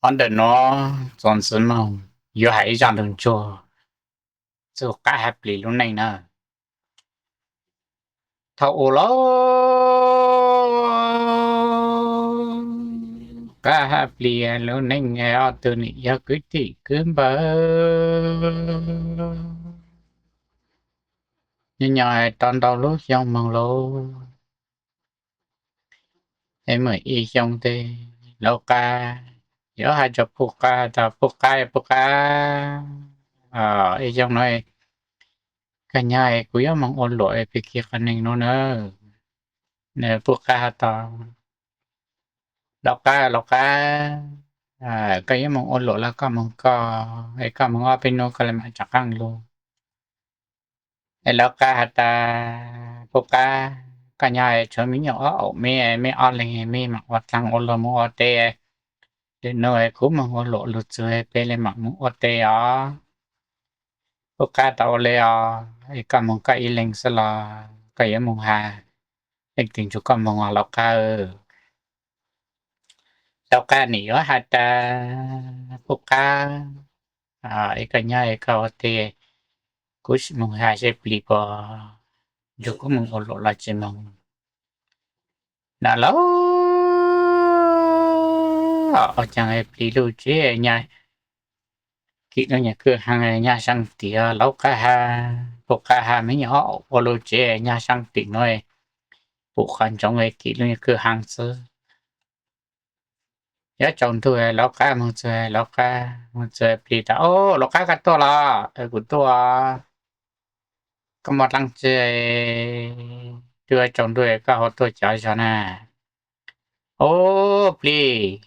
Ob ntawm nuav txuas ntxiv moog yuav hais ib zaj lug ntsuag txug qab hab plis lub neej na. Thaum u lug, qab hab plis lub neej ob tug nim yog kwv tij kwv npawg. Nyob nyob tau ntau lub xyoo moog lug, es muaj ib xyoo tes Lauj Qab yuav has rua Puj Qab tas, Puj Qab, Puj Qab, ib xyoo nuav koj nyob es kuv yuav moog ua luam pig kig qhov neeg nuav na. Puj Qab has tas, Lauj Qab, Lauj Qab, koj yuav moog ua luam los koj moog koj, es koj moog ob peb nub koj le maam rov qaab lug. Es Lauj Qab has tas, Puj Qab, koj nyob es tshuav mib nyuam ob aum, meb, meb ob leeg meb maam ua dlaag ua luag moog ua teb. Lwm nub kuv moog ua luam lug txug peb le maam moog ua teb os. Puj Qab tas, ua le os, es koj moog koj ib leeg xwb los koj yuav moog has leej twg nrug koj moog os Lauj Qab? Lauj Qab nim yuav has tas, Puj Qab, es koj nyob es koj ua teb, kuv sim moog has seb plis puas nrug kuv moog ua luam los tsis moog na. Lauj, ua caag plis lub tsev nyob, kim lub nyuas kwj haab nyob saab tim, Lauj Qab has, Puj Qab has mib nyuam ob aum ua lub tsev nyob saab tim nuav, pum qhov ntsoov kim lub nyuas kwj haab xwb. Yuav tsaus ntuj, Lauj Qab moog txug, Lauj Qab moog txug plis tas, Lauj Qab, koj tuaj los? Kuv tuaj. Koj muaj dlaab tsi, twb tsaus ntuj koj ho tuaj cov zog na? Ob plis,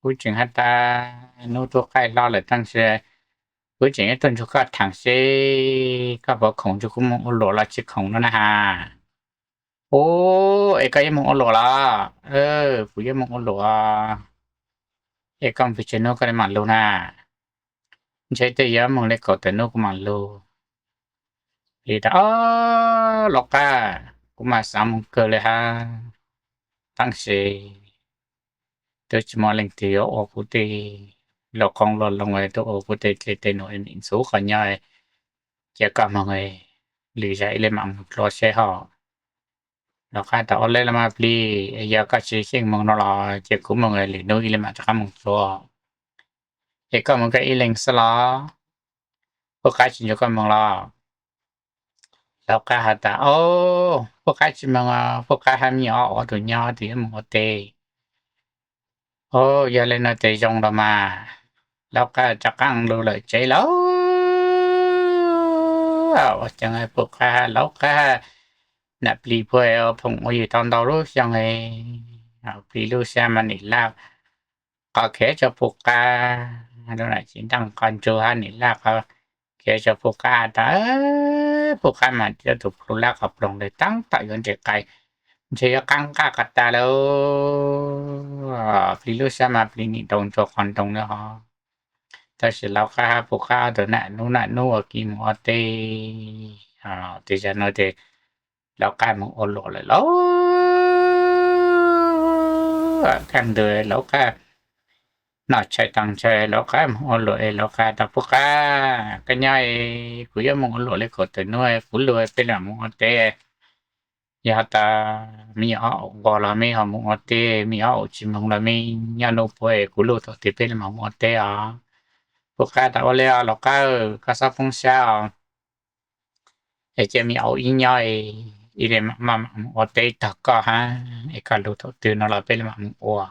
kuv tseem has tas nub tub qaij hlo lawm tab sis kuv tseem yuav tuaj nrug koj thaam seb koj puas khoom nrug kuv moog ua luam los tsis khoom no na has. Ub, es koj yuav moog ua luam los? Kuv yuav moog ua luam. Es koj moog pes tsawg nub koj le maam lug na? Ntshe tej yuav moog le kaum tawm nub kuv maam lug. Plis tas, Lauj Qab, kuv mas xaav moog kawg le hab, tab sis twb tsis muaj leej twg yuav ua kuv tej luag qoob luag loo, tuaj ua kuv tej dlej tej num, nim ntxuv qhov nyob, cia koj moog, lwm zag ib le maam moog dlua seb hos. Lauj Qab tas, ua le los mas plis, yog koj tsis xyeej moog no los cia kuv moog, lwm nub ib le maam rov qab moog dlua. Es koj moog koj ib leeg xwb los? Puj Qab tsis nrug koj moog los? Lauj Qab has tas, Puj Qab tsis moog, Puj Qab hab mib nyuam ob tug nyob, tug yuav moog ua teb. Ub, yog le nuav tes zoo los mas. Lauj Qab rov qaab lug lawm tsev lawm. Ua caag Puj Qab, Lauj Qab, nam plis puag phoom ua yug tau ntau lub xyoo, plis lub sab mas nim laj qhov khiav rua Puj Qab, lub nam tsis ntaaj qhov ntsug hab nim laj qhov khiav rua Puj Qab tas, Puj Qab mas cov tug plhu lab qhov ploog le taab tom yuav nres qais, ntshe yuav qaab nqaj qhov tas lawm. Plis lub sab mas plis nim ntaus ntsuag qhov ntoo na hos. Tab sis Lauj Qab hab Puj Qab ob tug nam nub nam nub ua ke moog ua teb, tes zag nuav tes Lauj Qab moog ua luam lawm lauj. Kaj ntug Lauj Qab noj tshais taag tshais, Lauj Qab moog ua luam es Lauj Qab tas, Puj Qab, koj nyob es kuv yuav moog ua luam le kaum tawm nub, kuv lug peb le moog ua teb. Yog tas meb ob aum nquag los meb ho moog ua teb, meb ob aum tsis moog los meb nyob nub puag, kuv lug thaum twg peb le moog ua teb os. Puj Qab tas, ua le os Lauj Qab, koj xob poob sab os. Es cia meb aum ib nyob, ib le maj mam moog ua teb tog koj hab, es koj lug thaum twg no los peb le mam moog ua.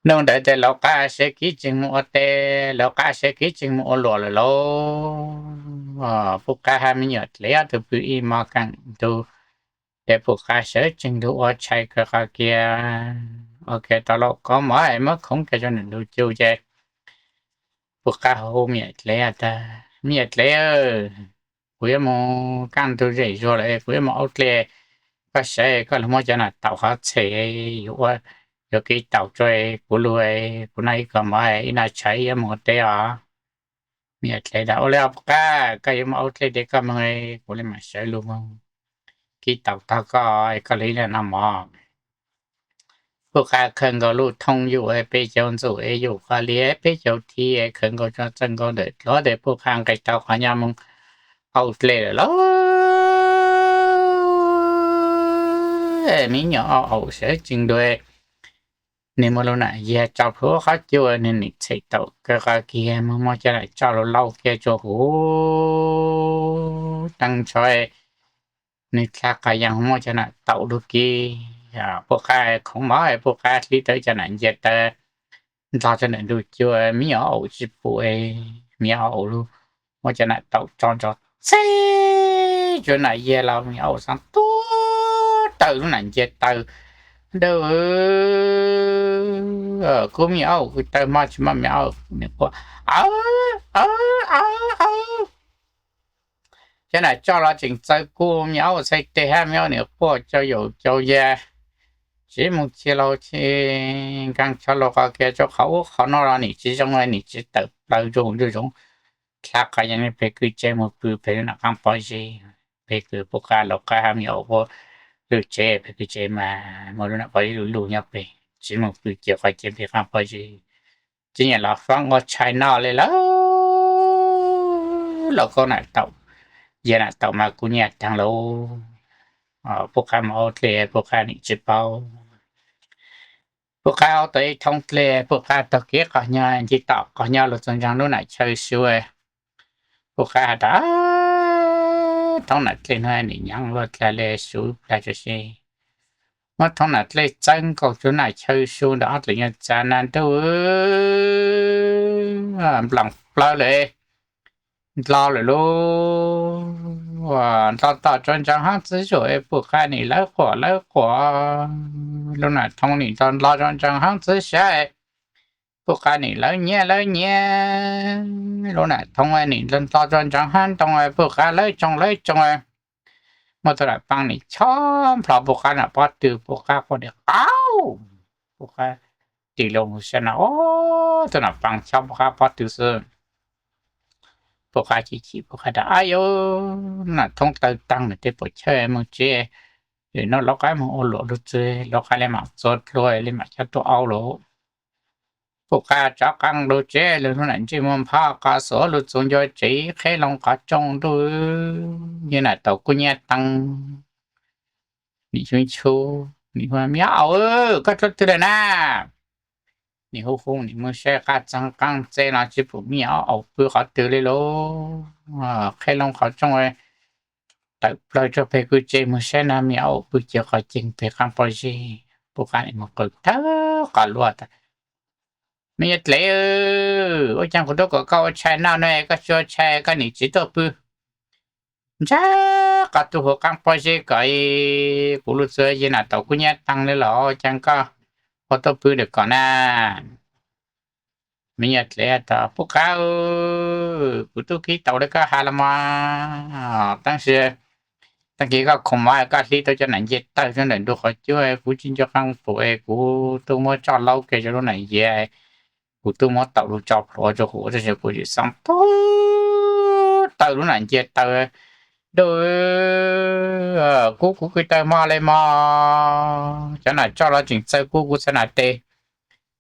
Nub ntawd tes Lauj Qab sab kev tseem moog ua teb, Lauj Qab sab kev tseem moog ua luam lawm lauj. Puj Qab hab meb nyuam dlev ob tug pw ib mos kaam ntug, tes Puj Qab sawv tsees lug ua tshais kawg qhov kiag, ua kiag tau lauj kaub mov es muab khoov kiag rua nws lub cub ces Puj Qab hu meb nyuam dlev tas, meb nyuam dlev, kuv yuav moog kaj ntug zem zuag lawm, kuv yuav moog ua dlej, koj sawv koj lug muab cov nam taum qhov txhem yuav kev taum rua kuv lug, kuv noj ib kawg mov ib noj tshais yuav moog ua teb os. Meb nyuam dlev tas, ua le os Puj Qab, koj yuav moog ua dlej tes koj moog, kuv le maam sawv lug moog kev taum tog koj, koj lug ib le noj mov. Pub Qab khaws nkaus lub thoob yus peb caug ntxum es yus qhov li peb caug thib khaws nkaus tso txawj nkaus ntawm dluav tes Pub Qab nqes tau qhov nyob mus au dlej lawm lauj. Me nyuam aub aum sawv tsees dua, nws muab lub nam yiag tso plhuav qhov cub, nws nim txhem taum kaw qhov kiag mus muab cov nam tso laub laub kiag tsuas huv teeb ntsho. Nws dlha qas yees muab cov nam taum lug kiag. Pub Qab khoov mog, Pub Qab hlib tau cov nam nce taw ntog rau ntawm ntug cua, me nyuam aub aum tsis pum, me nyuam aub aum lug muab cov nam taum tso ntso txheb, cov nam yiag los me nyuam aub aum xav tuag tawm lub nam nce taw. Dawb, kuv me nyuam aub aum kwv taw mog, tsis muaj me nyuam aub aum nws quaj aw aw aw aw. Cov nam tso los tseem txaws kuv me nyuam aub aum txhais tes hab me nyuam aub nws quaj cau yaum cau ya. Tsis mus txhij laug txhij nkeeg tshaj laug qhov kiag rau qhov ub qhov no los nim tsis zoo, nim tsis tawm plaws zoo zoo. Dlha qas yees pem kwv tsev mus pw pem lub nam qaab pob zeb. Pem kwv Pub Qab laus qab hab me nyuam aub lub tsev, pem kwv tsev mas muaj lub nam pob zeb lug lug nyob pem, tsis mus pw cia qhov cev pem qaab pob zeb. Tsis nyiam los faab ua tshais noj li lawm. Los koj nam taum, yog nam taum mas kuv nyiaj taag lauj. Pub Qab mus au dlej, Pub Qab nim tsis paub. Pub Qab au tau ib thoob dlej, Pub Qab taug kev qos nyob, nce tom qos nyob lug txug ntsaa lub nam chaw su. Pub Qab has tas, thoob nam dlej no nim nyav luaj dlag le, su plag tso seb. Muab thoob nam dlej txawb nkaus rua nam chaw su ntawm ob dlaim nyuag txav na ntuj, nplaum plawg lawm, ntlo lawm lauj. Ntlo tom tso ntsaa hab txwb zuj, Pub Qab nim lawv quas lawv quas. Lub nam thoob nim ntlo ntlo tso ntsaa hab txwb sab, Pub Qab nim lawv nyiab lawv nyiab. Lub nam thoob nim ntlo ntlo tso ntsaa hab ntoo, Pub Qab lawv tsoo lawv tsoo. Muaj tug nam paab nim chob nplho Pub Qab nam pob tw, Pub Qab quaj nim qaub. Pub Qab tig lug sab na, o, tug nam paab chob Pub Qab pob tw xwb. Pub Qab chim chim, Pub Qab tas, ab yuv, nam thoob taw taag lawm, tej puam chawj moog tsev, nub lawv qaab moog ua luam lug txug, lawv qaab le maam txua dlua le maam coj tuaj aub lawm. Pub Qab rov qaab lug tsev, lug lub nam ntsej muag npha qas xuav lug txug ncua tsev, qheb loo qhov rooj ntuj, yawg nam taum kub nyiab teeb. Nim xyuv ntshuj, nim hu, me nyuam aub, koj tuaj twg lawm na? Nim hu hu nim moog saib qab txeeg qaab txeb no tsis pum me nyuam aub aum pw qhov twg li lauj. Qheb loo qhov rooj, tawm plawg rua peg kwj tsev moog saib na, me nyuam aub aum pw cia qhov ceeg peg qaab pob zeb. Pub Qab nim moog qw tawg qas luaj tas, me nyuam dlev, ua caag kuv tuaj kom koj ua tshais noj no koj tsis ua tshais koj nim tsis tuaj pw. Ntshe qas tug huv qaab pob zeb kom kuv lug txug yawg nam taum kub nyiab teeb le los ua caag koj ua tuaj pw lawm kom na. Me nyuam dlev tas, Pub Qab, kuv tub kib tau le koj has los mas, tab sis tag kis koj khoom mov koj hlib tau cov nam nce tawg rua ntawm ntug qhov cub, kuv tsis nco qab pum es kuv tub muab tso laub ke rua lub nam yiag, kuv tub muab taum lug tso plhuav rua huv, tab sis kuv tsis xaav tuag tawm lub nam nce tawg. Dawb, kub kuv kwj taw mog le mog, cov nam tso los tseem txawj kub kuv txhais nam tes.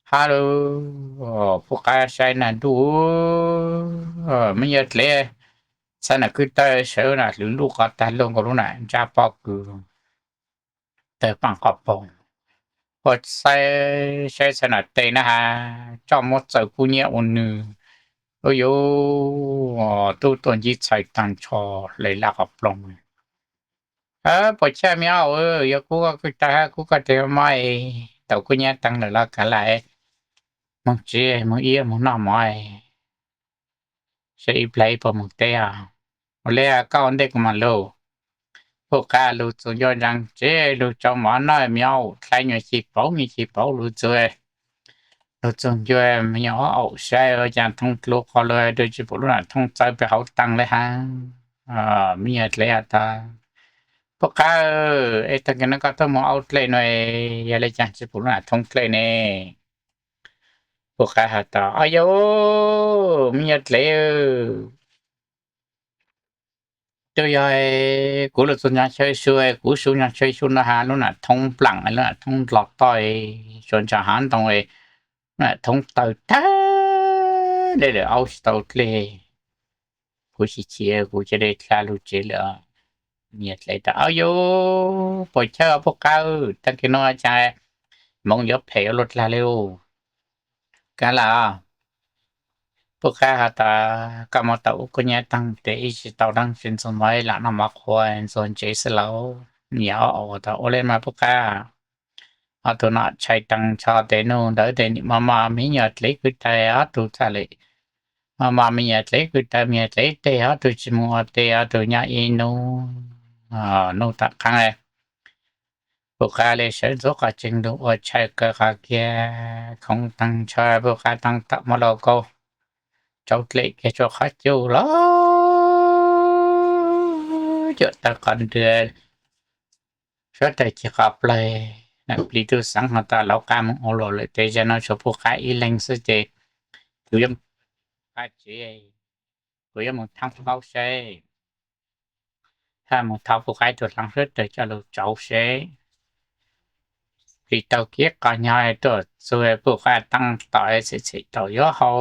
Hab lug, Pub Qab saib na ntuj, me nyuam dlev, txhais nam kwj taw sawv na hlwv luj qov tag luaj nkaus lub nam ntsab pob kws, tawg paaj qhov poog. Ua saib saib txhais nam tes na has, tso muab txawm kub nyiab ua nws. Ua yuv, tub tuaj ncig txhais taag nrho, hle laj qhov ploog. Puas chaj me nyuam aub, yog kub koj kwj taw hab kub koj tes mog, taum kub nyiab teeb lawm los kav laj, moog tsev moog iab moog noj mov, saib ib plag puas moog teb os. Ua le koj ua ntej kuv mam lug. Pub Qab lug txug ncua ntsaa tsev lug tsau mov noj, me nyuam aub dlha nyuag ci pauv nyuag ci pauv lug txug, lug txug ncua me nyuam aub aum saib ua caag thoob dlua qhov lug dua tsis pum lub nam thoob txawb peg hauv taag le hab. Me nyuam dlev has tas, Pub Qab, es tag kis no koj tuaj moog au dlej no, yog le caag tsis pum lub nam thoob dlej ne? Pub Qab has tas, o yau, me nyuam dlev, Twb yog kuv los txog ntsog chaw su, kuv su ntsog chaw su no has lub nam thoob nplam, lub nam thoob nplog toj, suav ntsa hav ntoo, lub nam thoob tawg tag li lawm, aub tsis tau dlej. Kuv chim chim kuv cia li dlha lug tsev lawm. Niam dlev tas, Au yus, puas chawj puj qab, tag kis no cas hmoov yuav phem ua luaj dlag li. Kav lam, puj qab has tas, koj mus tau ub koj nyab taag tes ib tsis tau dlaab tsi ntxuag mov lam noj mov qhua ntxuag ntsev xwb lauj. Niam ob ua tas, Ua le mas puj qab, ob tug no tshai taag nrho tes nuj ntawd tes nim mos mos me nyuam dlev kwv tais ob tug txhaj le, mos mos me nyuam dlev kwv tais me nyuam dlev teg ob tug tsis mus ua teb ob tug nyob ib nub, nub tom qaab. Puj qab le sawv ntxuav qhov tseeg lug ua tshais kaw qhov kiag khoov taag nrho, puj qab taab tom muab lauj kaub tsauv dlej kiag tsua qhov cub los cuam tawg qhov nrua, suav tawg cig qhov plawg. Nam plig tub xaav has tas, Lauv qab moog ua luam lawm tes zag no tshuav puj qab ib leeg xwb ces kuv yuav mus qab tsev, kuv yuav mus thaab plaub seb, hab mus thov puj qab tug hlaav suav tawg coj lug tsauv seb. Plig taug kev qos nyob tuaj txug, puj qab taab tom txhim txhim taum yuav hau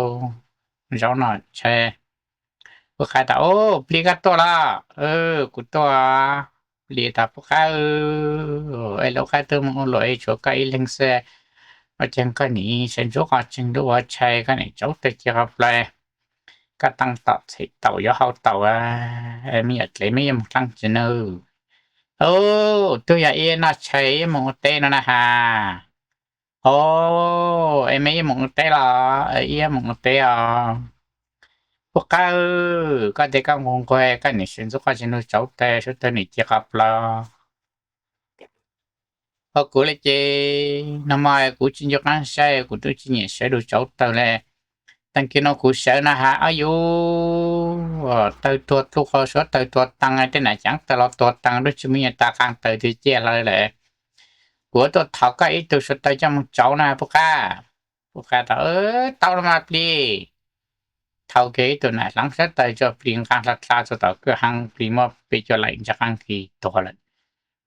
zaub noj tshais. Puj qab tas, Au, plig koj tuaj los? Kuv tuaj. Plig tas, Puj qab, es lauv qab tub moog ua luam es tshuav koj ib leeg xwb, ua caag koj nim sawv ntxuav qhov tseeg lug ua tshais, koj nim tsauv tawg cig qhov plawg, koj taab tom txhim taum yuav hau taum, me nyuam dlev meb yuav mus dlaab tsi nawb? Au, twb yog ib noj tshais ib moog ua teb no na has. Au, es meb ib moog ua teb los? Ib moog ua teb os. Puj qab, koj tes koj nquag nquag, koj nim sawv ntxuav qhov tseeg lug tsauv tawg, suav tawg nim cig qhov plawg. Ho kuv le ces nag hmo kuv tsis nco qaab saib, kuv tub tsis nyiam sawv lug tsauv tawg le. Tag kis no kuv sawv na has, ob yus, tawg tuag dlua qhov, suav tawg tuag taag, tej nam caav tawg los tuag taag, lub tsis muaj nyiaj tas qaab tawg tiag ciaj hlawv lawm. Kuv tuaj thov koj ib tug suav tawg coj moog tsauv na puj qab. Puj qab tas, Tau los mas plig. Thau kiag ib tug nam hlaav suav tawg tso, plig nqaa dlha dlha txug tom kwj haav, plig muab peb cuaj laim ntsag qaab kis tuag lawm.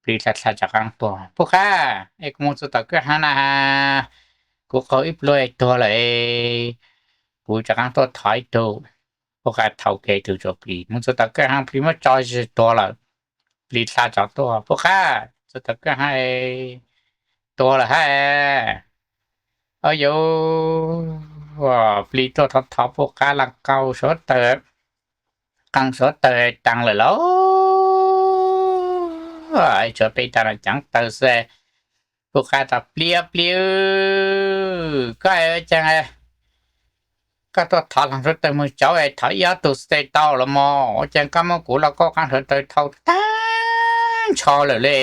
Plig dlha dlha ntsag qaab tuag. Puj qab, es kuv moog txug tom kwj haav na has, kuv qaug ib pluag tuag lawm, kuv ntsag qaab tuaj thov ib tug. Puj qab thau kiag ib tug tso, plig moog txug tom kwj haav, plig muab tso zig tuag lawm. Plig dlha tso tuaj, Puj qab, txug tom kwj haav, tuag lawm hab. Ob yus, plig tuaj thov thov puj qab, laj kaub suav tawg, qaa suav tawg taag lawm lauj. Tshuav peb tug nam caav tawg xwb. Puj qab tas, Plig, plig, koj caag koj tuaj thov hlaav suav tawg moog tsauv es thov ib ob tug xwb tau los mog, ua caag koj muab kuv laj kaub qaa suav tawg thau taag nrho lawm le.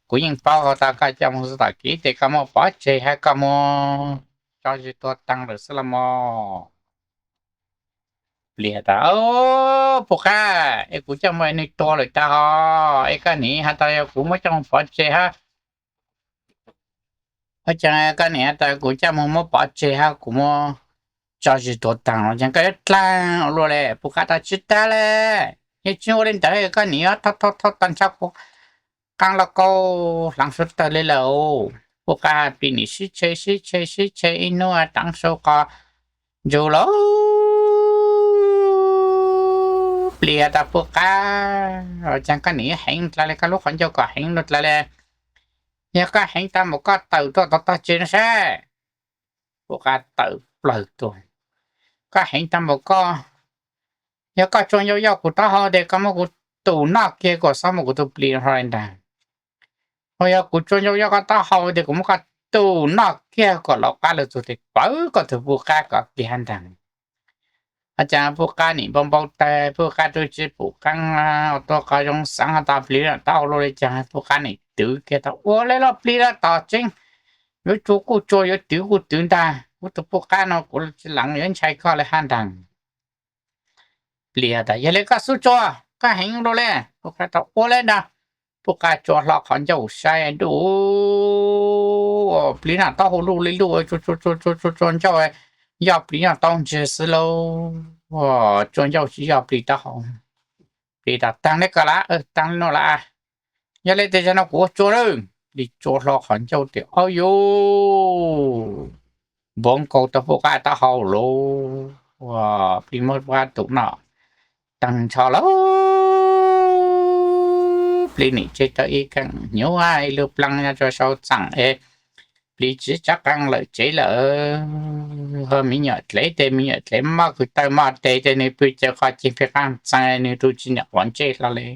Kuv yeej paub has tas koj coj moog txug tom kis tes koj muab pov tseg hab koj muab tso zig tuag taag lawm xwb los mog. Plig tas, Puj qab, es kuv coj moog es nwg tuag lawm tas hos, es koj nim has tas yog kuv muab coj moog pov tseg hab. Ua caag koj nim has tas kuv coj moog muab pov tseg hab kuv muab tso zig tuag taag, ua caag koj yuav dlaag ua luaj le? Puj qab tas, Tsi taag le, yeej tsi ua le ntawd, koj nim yuav thau thau tag nrho kuv qaa laj kaub hlaav suav tawg le lawm. Puj qab has, plig nim sib tshe sib tshe sib tshe ib nub taav sau qos ntsug lawm. Plig has tas, Puj qab, ua caag koj nim heev dlaag le, koj lub qhov ncauj kom heev dlaag le? Yog koj heev taag npaum koj tawm tuaj tog tog tsev no saib. Puj qab tawm plawg tuaj. Koj heev taag npaum koj, yog koj tsua ncauj yoj kuv taub hau tes koj muab kuv tus noj kiag kom xob mus kuv tug plig no hlo le ntaag. Ho yog kuv tsua ncauj yoj koj taub hau tes kuv muab koj tus noj kiag kom lauv qab lug txug tes pawv koj tug puj qab kom plig hab ntaag. Ua caag puj qab nim npau npau tawg, puj qab tub tsi pum qaab ua tuag qhov zoo xaav has tas plig no taub hau luaj le caag, puj qab nim twv kiag tas, Ua le los plig lawm, tom tseeb yuav tsua kuj tsua, yuav twv kuj twv ntaag, kuv tug puj qab no kuv tsi leev yuav ntshai koj le hab ntaag. Plig tas, Yog le koj xub tsua, koj heev luaj le. Puj qab tas, Ua le ntaag. Puj qab tsua hlo qhov ncauj saib, du, plig no taub hau luj le luj, tsua tsua ncauj, yoj plig yoj tau ntseg xwb lauj. Tsua ncauj tsi yoj plig taub hau. Plis tas, Taag le koj lawm, taag le nuav lawm. Yog le tes zag no kuv ua tsua lawm. Plis tsua hlo qhov ncauj tes, Au yus, npuav nkaus tau puj qab taub hau lauj. Plis muab puj qab tus noj taag nrho lawm. Plis nim tseg tau ib kaam hnyuv ib lub plaab nyob rua sau txaam es Plis tsi rov qaab lawm tsev lawm. Ho me nyuam dlev tes me nyuam dlev mob kws taw mob tes tes nwg pw caw qhov ceg peg qaab txee nwg tub tsi nyam quav ntsej hlo le.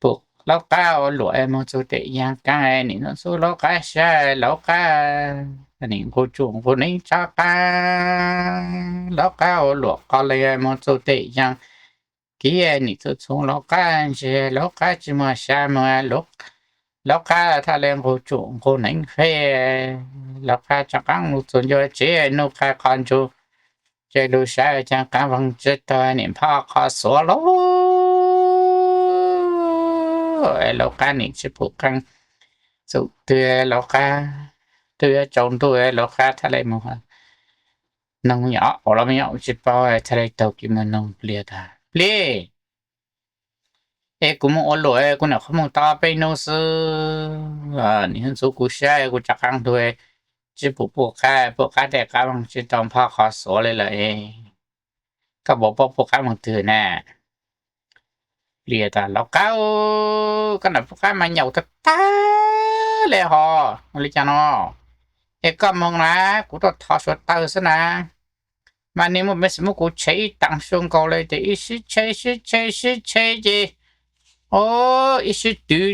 Pum laub qab ua luam moog txug tes yaag kaab nim nub txug laub qab sab laub qab nim nqug tsum nqug neeb tsob qab. Laub qab ua luam qo le moog txug tes yaag kiv nim txug txug laub qab ntseg laub qab tsi muag sab moog. Laub qab thaj le nqug tsum nqug neeb feb. Laub qab rov qaab lug txug ncua tsev nuj qai qhov ntsug, ca lug sab caag qaab voog tsi taug nim npho qhov xuav lauj. Laub qab nim tsi pum qee txug twg, laub qab twb yuav tsaus ntuj, laub qab thaj le moog noog me nyuam, los me nyuam tsi paub, thaj le taug kev moog noog Plis tas, Plis, es kuv moog ua luam kuv nyuam qhuav moog tau peb nub xwb, nim nub txug kuv sab kuv rov qaab lug tsi pum puj qab, puj qab tej qab voog tsi tau npho qhov xuav le lawm. Koj puas paub puj qab moog twg na? Plis tas, Laub qab, koj nam puj qab mas nyaum tag tag le hos, ua le caag no? Es koj moog na, kuv tuaj thov suav tawg xwb na. Mas nwg muaj peev xwm muab kuv tshev ib taag sua nkaus le tes ib sib tshev sib tshev sib tshev ces, o, ib sib twv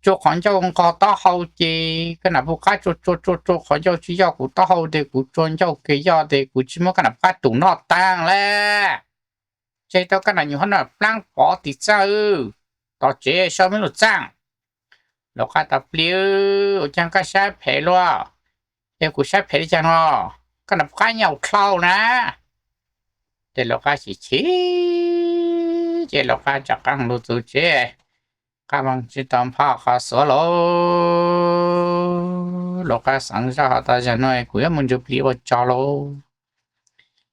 tsua qhov ncauj nqog taub hau ces koj nam puj qab tsua tsua tsua tsua qhov ncauj tsi yog kuv taub hau tes kuv tsua ncauj kws yog tes kuv tsi muab koj nam puj qab tus noj taag le. Tseg tau koj nam nyuam qhuav noj plaab pov tim txaj, tom tsev sau meb lug txaaj. Laub qab tas, Plis, ua caag koj sab phem luaj? Es kuv sab phem le caag no? Koj nam puj qab nyaum dlhau na. Ces laub qab chim chim, ces laub qab rov qaab lug txug tsev, qab voog tsi tau npho qhov xuav lauj. Laub qab xaav zoj has tas, Zag nuav kuv yuav moog nrug Plis ua tsog lauj.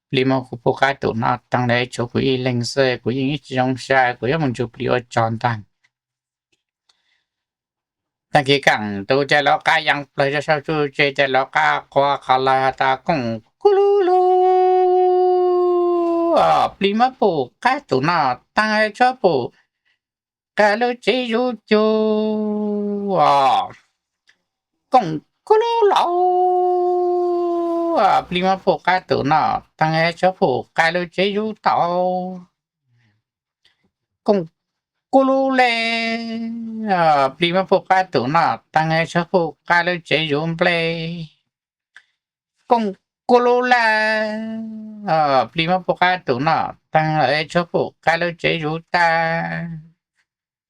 Plis muab kuv puj qab tus noj taag le tshuav kuv ib leeg xwb, kuv yeej ib tsi zoo sab, kuv yuav moog nrug Plis ua tsog ntaag. Taag kis kaam tus ces laub qab yaa plawg rua sau tsuj tse ces laub qab qua qhov lawg has tas, Kooj kuj lub lub, Plis muab puj qab tus noj taag le tshuav puj qab lub tsev zuv cug. Kooj kuj lub lauj, Plis muab puj qab tus noj taag le tshuav puj qab lub tsev zuv tau. Kooj kuj lub le, Plis muab puj qab tus noj taag le tshuav puj qab lub tsev zuv nplej. Kooj kuj lub le, Plis muab puj qab tus noj taag le tshuav puj qab lub tsev zuv tag.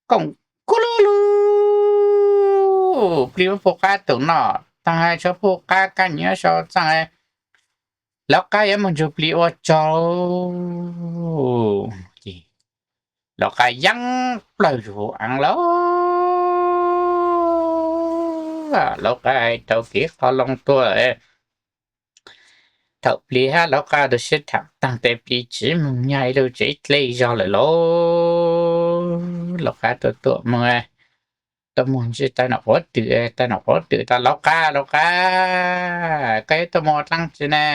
Kooj kuj lub lub, Plis muab puj qab tus noj taag le tshuav puj qab kab nyiab sau txaaj. Laub qab yuav moog nrug Plis ua tsog. Laub qab yaab plawg zuj zus aav lawm. Laub qab hais tau kev qhov loo tuaj. Thaum Plis hab laub qab tau sib tham taag tes Plis tsi moog nyag ib lub tsev dlej zog lawm lauj. Laub qab tuaj tuaj moog, tuaj moog ntsib tau nam quav twm, tau nam quav twm tas, Laub qab, laub qab, koj yuav tuaj moog ua dlaab tsi ne?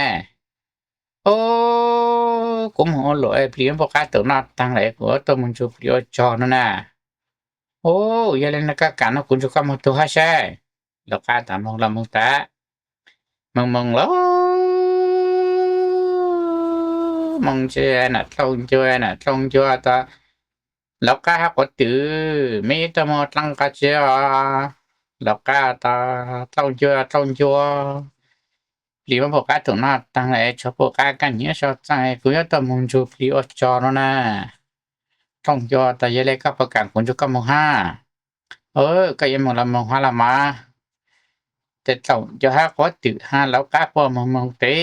Ub, kuv moog ua luam, Plis muab puj qab tus noj taag lawm, kuv yuav tuaj moog nrug Plis ua tsog no na. Ub, yog le nuav koj kaam no kuv nrug koj moog tug hab saib. Laub qab tas, Moog los moog tas. Moog moog lauj, moog tsi nam dlauj ncua, nam dlauj ncua tas, Laub qab hab quav twm, meb yuav tuaj moog dlaab qhov tsi os? Laub qab tas, Dlauj ncua, dlauj ncua, Plis muab puj qab tus noj taag lawm, tshuav puj qab kab nyiab sau txaaj, kuv yuav tuaj moog nrug Plis ua tsog no na. Dlauj ncua tas, Yog le koj puas kaam kuv nrug koj moog hab? Koj yuav moog los moog hab los mas. Ces dlauj ncua hab quav twm hab laub qab quaj moog moog tes,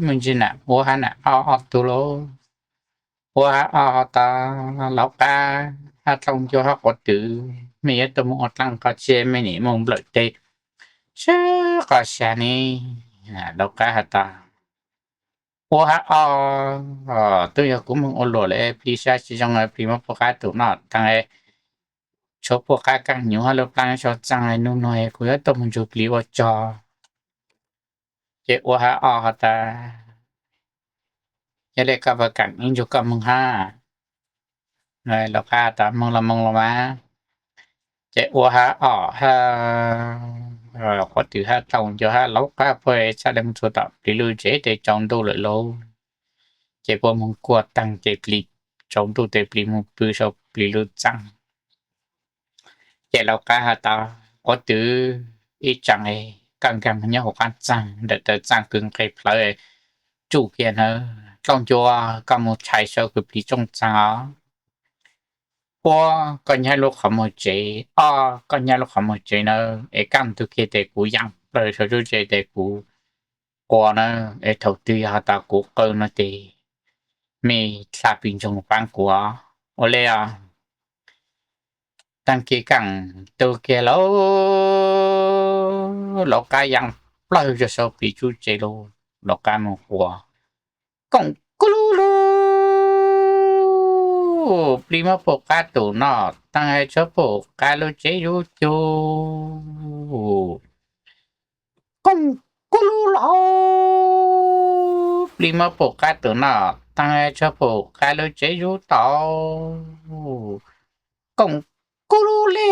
moog ntsib nam quav hab nam ob, ob tug lauj. Quav hab ob tas, Laub qab hab dlauj ncua hab quav twm, mej yuav tuaj moog ua dlaab qhov tsi mej nim moog nplawm tes sab qhov sab ne? Laub qab has tas, Ua hab o, twb yog kuv moog ua luam lawm, plig sab tsi zoo, plig muab puj qab tus noj taag, tshuav puj qab kaaj nyuv hab lub plaab sau txaaj, nub nua kuv yuav tuaj moog nrug plig ua tsog. Ces ua hab o has tas, yog le koj puas kaam ib nrug koj moog hab? Lauj qab tas, moog los moog los mas. Ces ua hab o hab, quab twm hab tau nco hab lauj qab puab txhaj le moog txug tom plig lub tsev tes tsaus ntuj lawm lauj. Ces puab moog kuaj taag ces plig tsaus ntuj tes plig moog pw sau plig lub txaaj. Ces lauj qab has tas, quab twm, ib tsaam koj nkaag moog nyob huv qaab txaag ntawm taw txaaj kws nqes plawv tsuj kiag na, tau ncua koj moog tshais sau kws plig tsooj txaag os. Ua, koj nyab lub qhov muag tsev, o, koj nyab lub qhov muag tsev na, es koj moog tug kiag tes kuv yaam plawg sau tsuj tsev tes kuv quas na, es thaum twg yog has tas kuv qw no tes mej dlha plig ntsoog paab kuv. Ua le os, taag kis kaam tug kiag lauj, lauj qab yaam plawg sau plig tsuj tsev lauj, lauj qab moog quas, koom kuj lug lug, plig muab puj qab tus noj taag, tshuav puj qab lub tsev zuv cug. Koom kuj lug lug, plig muab puj qab tus noj taag, tshuav puj qab lub tsev zuv tau. Koom kuj lug le,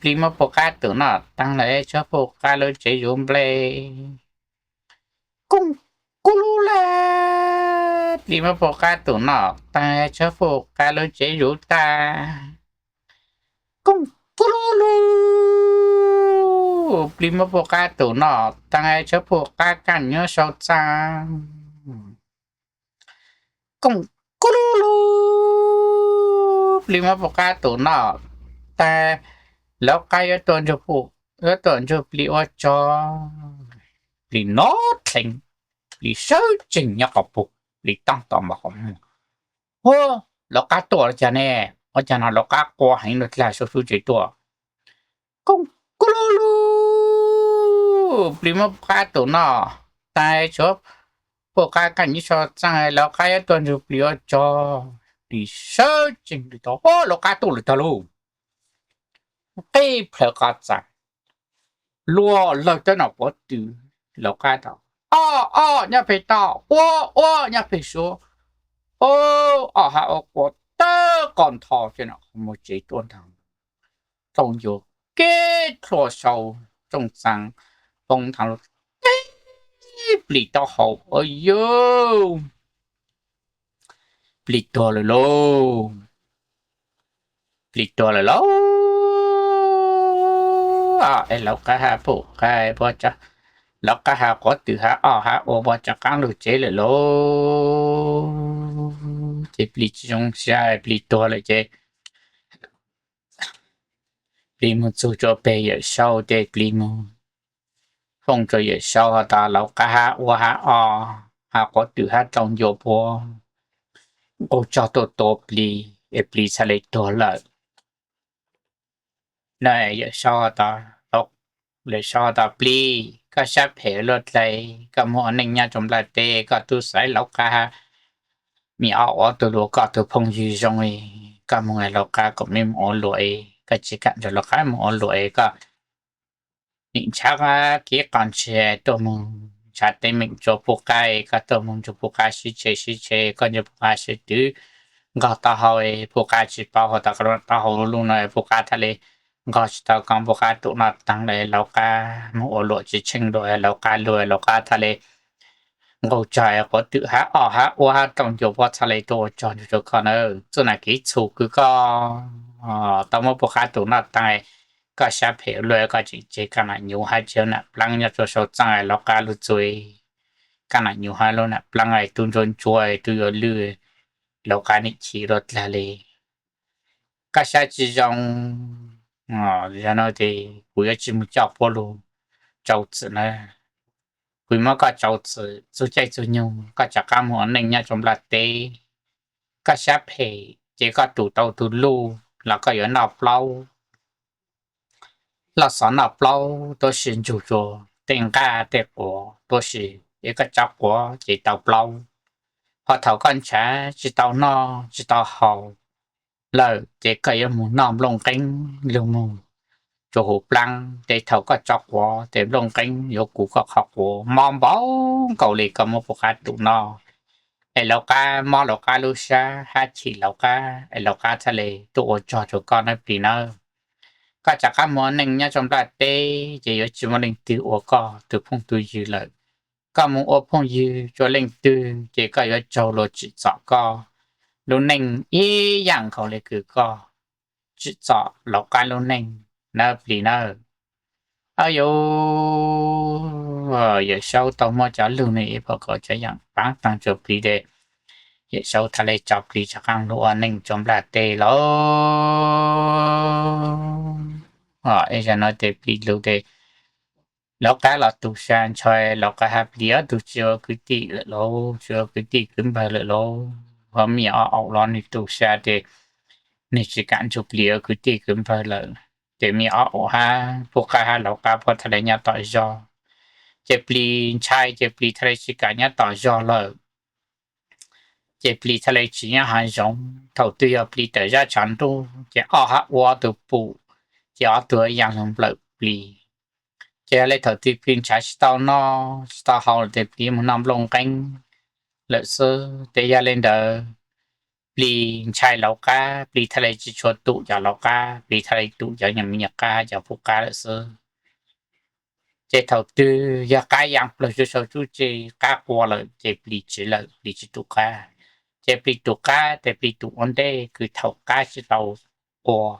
plig muab puj qab tus noj taag lawm, tshuav puj qab lub tsev zuv nplej. Koom kuj lug le, plig muab puj qab tus noj taag, tshuav puj qab lub tsev zuv tag. Koom kuj lug lug, plig muab puj qab tus noj taag, tshuav puj qab kaaj nyuv sau txaaj. Koom kuj lug lug, plig muab puj qab tus noj taag, lauj qab yuav tuaj nrug plig ua tsog. Plig nov dleev, plig sawv tsees nyob qhov pug, plig taab tom npog qhov muag. Ua, lauj qab tuaj le caag ne? Ua caag no lauj qab quaj heev lug dlha sau tsuj tsev tuaj. Koom kuj lug lug, plig muab puj qab tus noj taag, tshuav puj qab kaaj nyuv sau txaaj, lauj qab yuav tuaj nrug plig ua tsog. Plig sawv tsees lug tau, ua, lauj qab tuaj lawm tag lauj. Qib plawv qab txag, luag lawg tawb nom quab twm, lauj qab tau, o, o, nyob peg toj, ua, ua, nyob peg suab. O, o hab ua quas tawb qos ntho ces nom qhov muag tsev tuaj ntaag, tau ncua keb dlua sau tsooj txaaj poob ntaag lug tib plig taub hau, o yawg, plig tuag lawm lauj. Plig tuag lawm lauj. Es lauj qab hab puj qab, lauj qab hab quab twm hab o hab ua puab rov qaab lug tsev lawm lauj. Ces plig tsi zoo sab, plig tuag lawm ces plig moog txug rua peg Yawm Saub, ces plig moog fooj rua Yawm Saub has tas lauj qab hab ua hab o hab quab twm hab rau ncua puab nqug tsog tuaj tua plig es plig txhad le tuag lawm. Na Yawm Saub has tas, Yawm Saub has tas plig, koj sab phem luaj dlai, koj moog ua neej nyob rua nplaj teb koj tub xaiv lauj qab hab me ob ua tug lug koj tug phooj ywg zoo, koj moog lauj qab kom mej moog ua luam es koj tsi kam nrug lauj qab moog ua luam es koj nim ntshaw kev qos ntshis tuaj moog ntshaw teeb meem rua puj qab, koj tuaj moog nrug puj qab sib tshe sib tshe, koj nrug puj qab sib twv nqog taub hau, puj qab tsi paub has tas koj taub hau luj no puj qab txhad le nqog tsi tau koj puj qab tus noj taag lawm, lauj qab moog ua luam tsi tsheej dua, lauj qab luag lauj qab txhad le nqug tsog quab twm hab o hab ua hab rau ncua puab txhad le tuaj ua tsog nrug rua koj na. Txuj nam kev txhum kws koj tau muab puj qab tus noj taag, koj sab phem luaj koj tseem tseg koj nam nyuv hab tseg nam plaab nyob rua sau txaaj lauj qab lug txug, koj nam nyuv hab lub nam plaab tub ntsuab ntsuab tub yuav lwj, lauj qab nim chim luaj dlawg le. Koj sab tsi zoo, yog no ces kuv yuav tsi moog coj puab lug tsau txim na. Kuv muab koj tsau txim txug caij txug nyoog koj rov qab moog ua neej nyob rua nplaj teb. Koj sab phem ces koj tus tau tug luj los koj yuav noj plaub, loj xov noj plaub tuab si ntsug rua tej nqaj tej quav tuab si. es koj tso quav ces tau plaub. Ho thaum koj ntshav tsis tau noj tsis tau haus lawm ces koj yuav mus noj nplooj nqeeb lug moog rua huv plaab, ces thaum koj tso quav ces nplooj nqeeb yuav kuv koj qhov quav mob npaum nkaus li koj muab puj qab tum noj. Es lauj qab mob lauj qab lub sab hab chim lauj qab, es lauj qab txhaj le tuaj ua tsaug rua koj nawb plig nawb. Koj rov qab mus ua neej nyob rua nplaj teb ces yuav tsis muaj leej twg ua koj tug phooj tug ywg lawm. Koj mus ua phooj ywg rua leej twg ces koj yuav raug luag tsim txom koj lub neej ib yaam nkaus le kws koj tsim txom lauj qab lub neej nawb plig nawb. Au yauv, Yawm Saub tau muab cov lug nuav ib phom khaum cov yaam paav taag rua plig tes Yawm Saub txhaj le tso plig rov qab lug ua neej rua nplaj teb lauj. Ib zag nuav tes plig lug tes lauj qab los tu sa ntshai, lauj qab hab plig ob tug tsis ua kwv tij lawm lauj, tsis ua kwv tij kwv npawg lawm lauj. Ho me nyuam ob aum los nwg tu sa tes nwg tsis kam nrug plig ua kwv tij kwv npawg lawm. Ces me nyuam ob aum hab puj qab hab lauj qab puab txhaj le nyob tom zog. Ces plig ntshai ces plig txhaj le tsis kam nyob tom zog lawm. Ces plig txhaj le tsis nyob hav zoov. Thaum twg yog plig tawm zab tshav ntuj ces ob hab ua ob tug pum, ces ob tug yaa lug nplawm plig. Ces yog le thaum twg plig ntshav tsis tau noj tsis tau haus lawm tes plig mus noj nplooj nqeeb lawm xwb. Ces yog le ntawd plig ntshai lauj qab, plig txhaj le tsis tshua tum cov lauj qab, plig txhaj le tum cov nyuag me nyuam qab hab cov puj qab lawm xwb. Ces thaum twg yog qab yaa plawg zuj sau tsuj ci, qab qua lawm ces plig tsiv lawm, plig tsis tum qab. Ces plig tum qab tes plig tum ua ntej kws thaum qab tsis tau qua.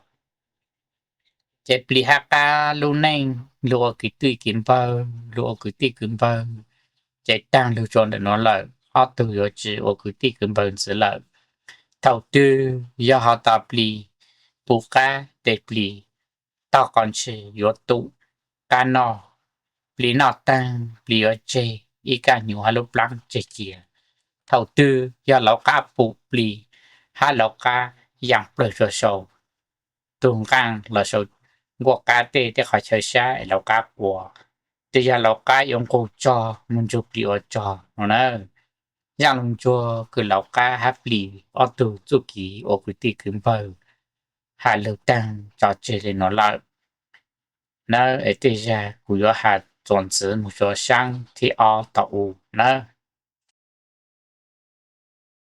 Ces plig hab qab lub neej lug ua kwv tij kwv npawg, lug ua kwv tij kwv npawg, ces taag lug rua ntawm nuav lawm ob tug yuav tsis ua kwv tij kwv npawg ntxiv lawm. Thaum twg yog ho tas plig puj qab tes plig taug qos ntshis yuav tum qab noj. Plig noj taag plig yuav tseg ib kaaj hnyuv hab lub plaab tseg cia. Thaum twg yog lauj qab pum plig hab lauj qab yaa plawg zuj sau tug nqaaj los sau nkuaj qab tej tej qhov chaw sab es lauj qab qua, tes yog lauj qab yuav nqug tsog mus nrug plig ua tsog no na. Yaaj lug ntsuag kws lauj qab hab plig ob tug txuj kev ua kwv tij kwv npawg has lug taag tso tseg le nuav lawm na. Es tej zag kuv yuav has txuas ntxiv mus rua saab thib ob tom u na.